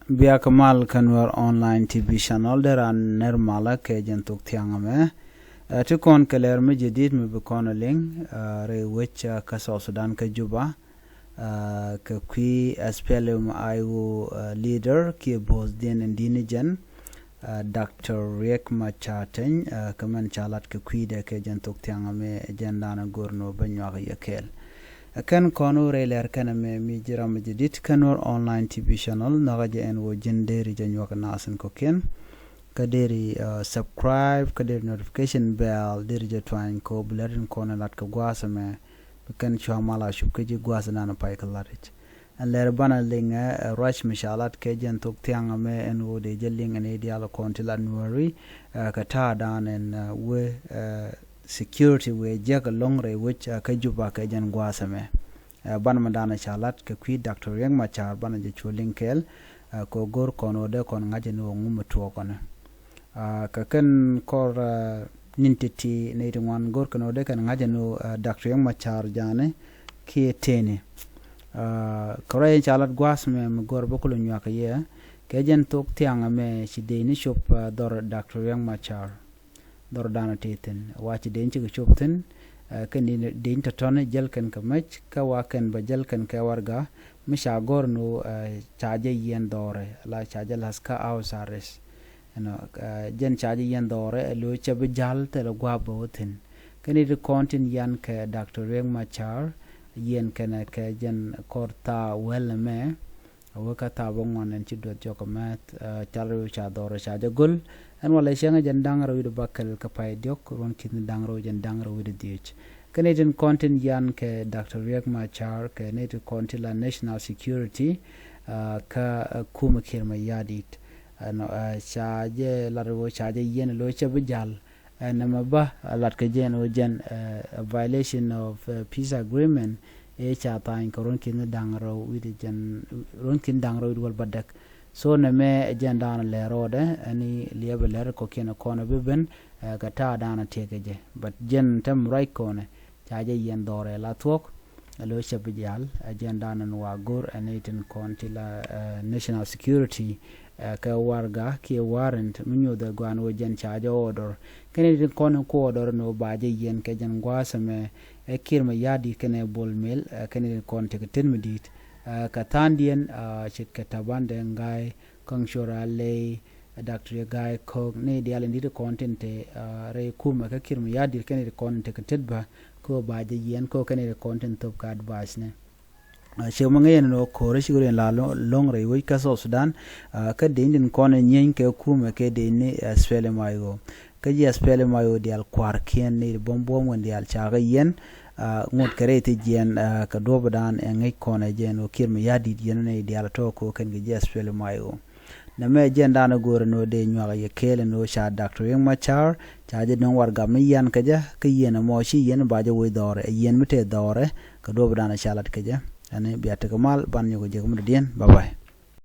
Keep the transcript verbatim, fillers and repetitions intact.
Bia kɛ mal kä Nuer Online T V channel, dee raan ner malä kɛ jɛn thok thiaŋ ɛmɛ. Ɛ, ti kɔn kɛ lɛr mi jadid mi bi kɔn a liŋ, ɛ, rɛy wec, ɛ, kä South Sudan kä Juba. Ɛ, kɛ kui̱ S P L M I O, ɛ, leader kiɛ boss diɛn in di̱n ni jɛn, ɛ, Doctor Riek Machar Teny, ɛ, kɛ mɛn ca lat kɛ kui̱dɛ kɛ jɛn thok thiaŋ ɛmɛ, jɛn danɔ go̱r ni wä bä nyuak yɛ kɛɛl. Ɛ, kɛn kɔn wä rɛy lɛr kɛn ɛmɛ mi ji̱ ram mi jadid kä Nuer Online T V channel, nhɔkä jɛ ɛn wä ji̱n deri jɛ nyuak nasin kɔkiɛn. Kä deri, ɛ, subscribe, kä deri notification bell, deri jɛ twany kɔ bi lɛr in kɔn lat kɛ gua̱a̱th ɛmɛ. Bi kɛn cua mal a cup kä ji̱ gua̱a̱th nan pay kä lat i̱c. Ɛn lɛr banɛ liŋ ɛ, ɛ, ruac mi ca lat kɛ jɛn thok thiaŋ ɛmɛ ɛn ɣöö dee jɛ liŋ ɛn i̱ diaal kɔn ti lat Nuääri, ɛ, kɛ ta̱a̱dan ɛn, ɛ, wee, ɛ, security wee jiäk ɛlɔ̱ŋ rɛy wec, ɛ, kä Juba kɛ jɛn gua̱a̱th ɛmɛ. Ɛ, banɛ mi danɛ ca lat kɛ kui̱ Doctor Riek Machar banɛ jɛ cu liŋ kɛɛl, ɛ, kɛ go̱r kɔn ɣöö dee kɔn ŋa̱c ɛn ɣöö ŋu mi tuɔɔk kɔnɛ. Ɛ, kɛ kɛn kɔr, ɛ, ni̱n ti̱ti̱ nɛy ti ŋuan go̱r kɛn ɣöö dee kɛn ŋa̱c ɛn ɣöö, ɛ, Doctor Riek Machar Teny kiɛ tëëni. Ɛ, kɛ ruac in ca lat gua̱a̱th mɛ mi gɔ̱r bä kulɛ nyuak yɛ kɛ jɛn thok thiaŋ ɛmɛ ci dee ni cop, ɛ, dhɔr Doctor Riek Machar. Dhɔr danɔ tëë thi̱n wa ci dee ni cikɛ cop thi̱n, ɛ, kɛn dee ni tɔ̱tɔ̱ni jäl kɛn kɛ mec kä wa kɛn bä jäl kɛn kɛ warɛga mi ca gɔ̱r ni ɣöö, ɛ, ca jɛ yiɛn dhɔrɛ la ca jɛ la̱th kä house arrest. Ɛnɔ, ɛ, jɛn ca jɛ yiɛn dhɔrɛ ɛ lo̱c cɛ bi ja̱l thilɛ gua̱a̱p bä wä thi̱n. Kɛn i̱ ti kɔn tin yan kɛ Doctor Riek Machar yiɛn kɛnɛ kɛ jɛn kɔr thaak wäl ɛmɛ. A wä kä thaak bä ŋuan ɛn ci duɔth jɔk ɛmɛ, ɛ, cal rɛw ca dhɔrɛ ca jɛ go̱l. Ɛn walɛ cäŋ ɛ jɛn da̱ŋ rɛw wi̱cdɛ bäkɛl kä pay diɔ̱k ruɔ̱n ki̱n da̱ŋ rɛw jɛn da̱ŋ rɛw wi̱cdɛ dhiec. Kɛn i̱ tin kɔn tin yan kɛ Doctor Riek Machar kɛ ni ti kɔn ti la national security, ɛ, kä, ɛ, kumɛ Kiir Mayardit. Ɛnɔ, ɛ, ca jɛ lat ɣöö ca jɛ yiɛn lo̱c cɛ bi ja̱l. Ɛ, nɛmɛ bä, ɛ, lat kɛ jɛn ɣöö jɛn, ɛ, a violation of, ɛ, peace agreement. Ɛ ca tha̱a̱ny kɛ ruɔ̱n ki̱n da̱ŋ rɛw wi̱cdɛ jɛn, ruɔ̱n ki̱n da̱ŋ rɛw wi̱cdɛ wäl bädäk. So nɛmɛ ɛ jɛn da̱a̱n lɛr rɔɔdɛ ɛn i̱ liɛpɛ lɛr kɔkiɛn kɔn ɛ bi ben, ɛ, kɛ ta̱a̱ da̱a̱n tiɛkɛ jɛ. But jɛn tɛm ruac kɔnɛ ca jɛ yiɛn dhɔrɛ la thuɔ̱k. Ɛ lo̱c cɛ bi ja̱l, ɛ, jɛn da̱a̱n ɛn wa go̱r ɛn i̱ tin kɔn ti la, ɛ, national security, ɛ, kɛ warɛga kiɛ warrant mi nyuuth ɛ gua̱a̱n wä jɛn ca jɛ order. Kɛn i̱ tin kɔn in ku order ni wä ba jɛ yiɛn kɛ jɛn gua̱a̱th ɛmɛ, ɛ, Kiir Mayardit kɛnɛ Bol Mel, ɛ, kɛn i̱ tin kɔn tekɛ tet mi di̱i̱t. Ɛ, kɛ tha̱a̱ŋdiɛn, ɛ, ce̱tkɛ Taban Deng Gai, Kɔaŋ Cuɔl Ɣa̱l Lɛy, ɛ, Doctor Riek Gai Kok, ni diaal in di̱t kɔn tin te, ɛ, rɛy kumɛ kä Kiir Mayardit kɛn i̱ tin kɔn in tekɛ tet bä. Kɛ ɣöö ba jɛ yiɛn kɛ ɣöö kɛn i̱ ti kɔn tin thop kɛ advice ni. Ɛ, ciɛ mɛ ŋäc ɛn ni ɣöö ko̱rä cikɛ rɔ in la lo̱ŋ, lo̱ŋ rɛy wec kä South Sudan, ɛ, kä dee in tin kɔn in nyieny kɛ kumɛ kɛ dee ni, ɛ, S P L M I O. Kä ji̱ S P L M I O diaal kua̱rkiɛn ni buɔ̱m buɔ̱m wän diaal ca kɛ yiɛn, ɛ, ŋot kɛ rɛy thi jiɛn, ɛ, kɛ duɔ̱ɔ̱pdan ɛ ŋäc kɔn ɛ jɛ ɛn ɣöö Kiir Mayardit yiɛn ni diaal tɔ̱ kɛ ɣöö kɛn kɛ ji̱ S P L M I O. Nɛmɛ jɛn danɔ go̱o̱rɛ ni ɣöö dee nyuak yɛ kɛɛl ni ɣöö ca Doctor Riek Machar, ca jɛ nöŋ warɛga mi yian kä jɛ, kä yiɛn ɛmɔ ci yiɛn ba jɛ wec dhɔrɛ, ɛ yiɛn mi tëë dhɔrɛ, kɛ duɔ̱ɔ̱p danɔ ca lat kä jɛ. Ɛn bia tekɛ mal, ban nyɔk jɛ kä mi dɔ̱diɛn. Bye bye.